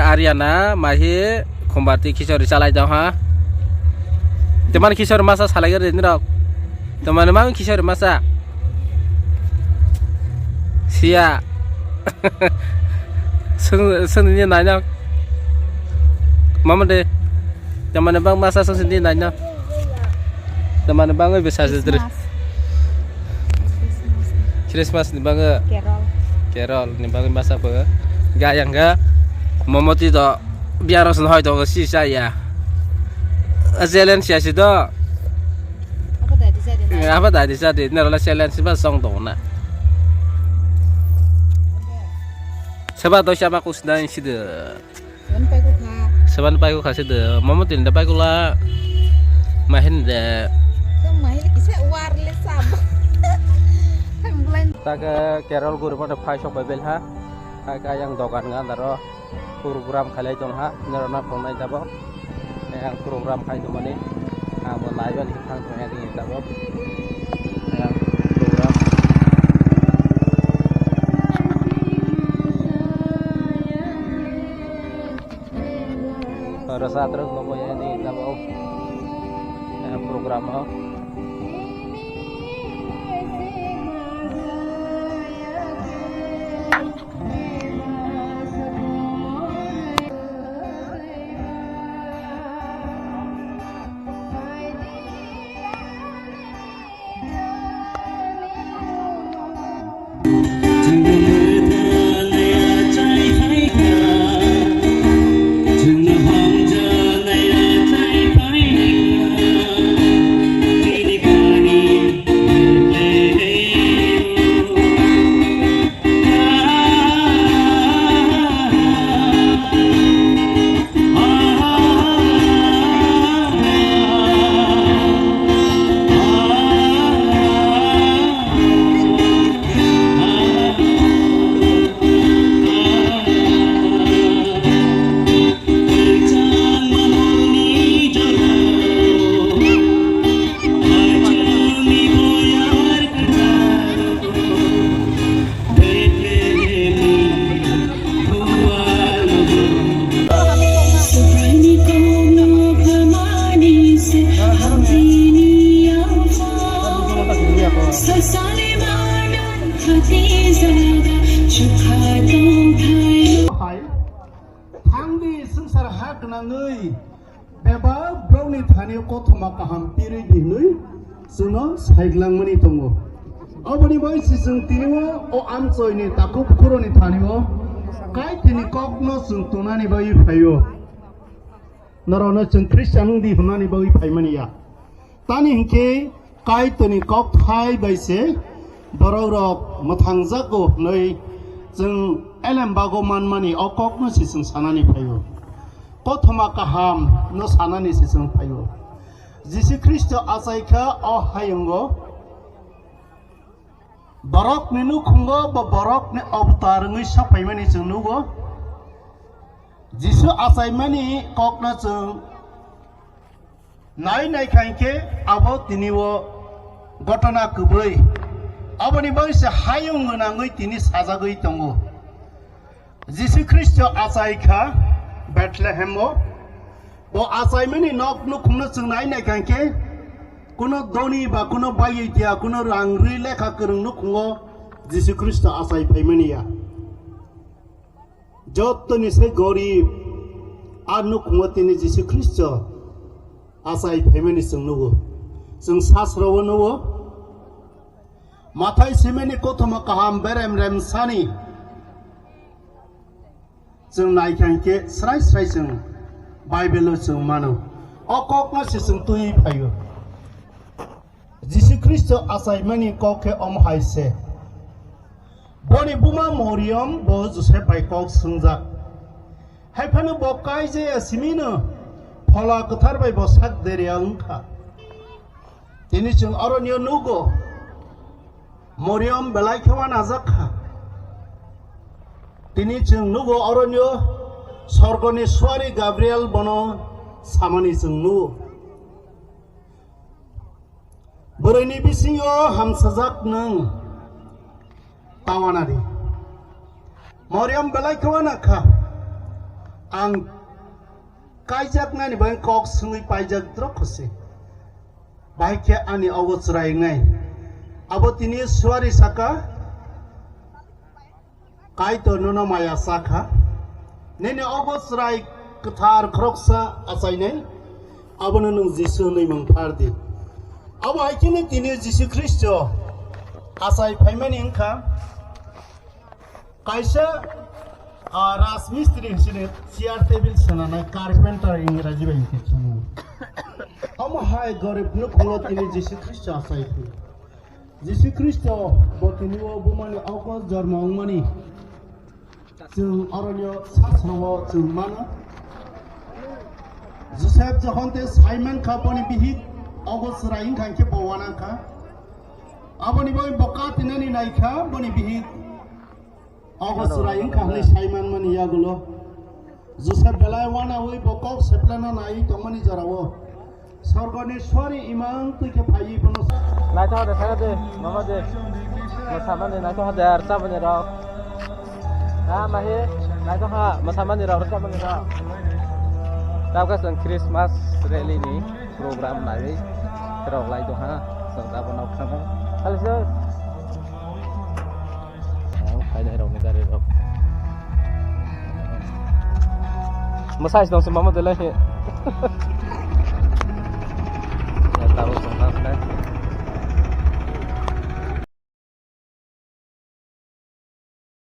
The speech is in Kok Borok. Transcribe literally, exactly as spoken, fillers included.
Haryana mahi khumbar twi khichori chalai tong ha. Teman khichori masa salai gari ni rok. Teman mang khichori masa. Sia. Sung sung ni nai na. Mama de. Teman bang masa sung sung ni nai na. Teman bang bisa sedri. Christmas. Christmas ni bagwi Carol. Carol ni bagwi masa pho. Ga yang ga momoti do biaro sun hoi do si sa ya. Challenge ya si do. Apa tadi saya dengar? Apa tadi sa de nero la challenge ba song do na. Seba do sama kusna si de. Seven paikukha. Seven paikukha se de. Momo tin da paikula. Mahin de. Tum mahin kisa wireless sab. Hai muglan. Taka Carol guru mana phai sok bai bel ha. Taka yang dogan ga daro. Program khalai tong ha. Nero na phone nai dabo. Yang program khai tong mani. Amo nai ban thang thang yang dabo. Yang program. Rasa terus lobo ya ini kita mau eh, program mau. Hai, thangdi swngchar ha gwnangwi bebak borokni thani kothoma kaham pirwi di hwnwi chwngno saiglangmani tongo. Oboni bai se chwng tini o, o amchoini takhuk bukhurokni thani o Kaitorni kokno chwng tongnani bagwi phaio. Norokno chwng Khristian wng di hwnmani bagwi phaimani ya. Tani hinkhe Kaitorni kokthai bai se borokrok mwthangjago hwnwi chwng elembago manmani o kokno se chwng sanani phaio. Kothoma kaham no sanani se chwng phaio. Jisu Khristo achaikha o hayungo borokni nukhungo bo borokni avatar wngwi sokphaimani chwng nugo. Jisu achaimani kokno chwng nai nai kha hinkhe abo tini o gotona kwbwi. Aboni bagwi se hayung gwnangwi tini sajagwi tongo. Jisu Khristo achai kha Bethlehemo. Bo achaimani nok nukhungno chwng nai nai kha hinkhe kuno doni ba kuno baywi tiya, kuno rang rwi lekha kwrwng nukhungo Jisu Khristo achai phaimani ya. Jottoni se gorib a nukhungo tini Jisu Khristo achai phaimani chwng nugo. Chwng sasro o nugo. Mathai simeni kothoma kaham berem rem sani chwng nai kha hinkhe srai srai chwng Bible o chwng mano. O kokno se chwng twiwi phaio. Jisu Khristo achaimani kok khe omo hai se. Boni buma Moriam bo Joseph bai kok swngjak. Hai phano bo kaijaya simino Phola Kwthar bai bo sak deria wngkha. Tini chwng oronio nugo, Moriam belai khe uanajak kha. Tini chwng nugo oronio sorgoni suari Gabriel bono samani chwng nugo. Bwrwini bisingo hamsajak nwng ta uanadi. Moriam belai khe uana kha. Ang kaijaknani bai kok swngwi paijak drokho se. Bahai khe ani ogo chwrai wngnai. Abo tini suari saka, Kaitor nono maya sakha. Nini ogo chwrai kwthar khoroksa achainai. Abono nwng Jisu hwnwi mung phardi. Abo hai kheno tini Jisu Khristo achai phaimani wngkha. Kaisa, ah, rajmistri hinsini chair table sananai carpenter Ingraji bai hinkhe sano. Omo hai gorib nukhungo tini Jisu Khristo achai phi. Jisu Khristo bo tini o bumani ogo jormo wngmani chwng oronio sasro o chwng mano. Joseph jokhon te Simon kha boni bihik ogo chwrai wngkha hinkhe bo wanang kha. Aboni bai bo katinani naikha boni bihik. Ogo chwrai wngkha hwnwi sai manmani yagulo. Joseph belai wanaui bo kok seplano naiwi tongmani jorao. Sorgoni suari imang twi khe phaiwi bono. Naithok de, thangya de, mama de. Mwsamani naithok de, rwchapmani rok. Ha, mahi, naithok ha, mwsamani rok, rwchapmani rok. Tabukha chwng Christmas rally ni program naiwi rok lai tongha, chwng tabuk nok thangma. Hali se. Ang phainai rok ni gari rok. Mwsai se tong se mama de lai he.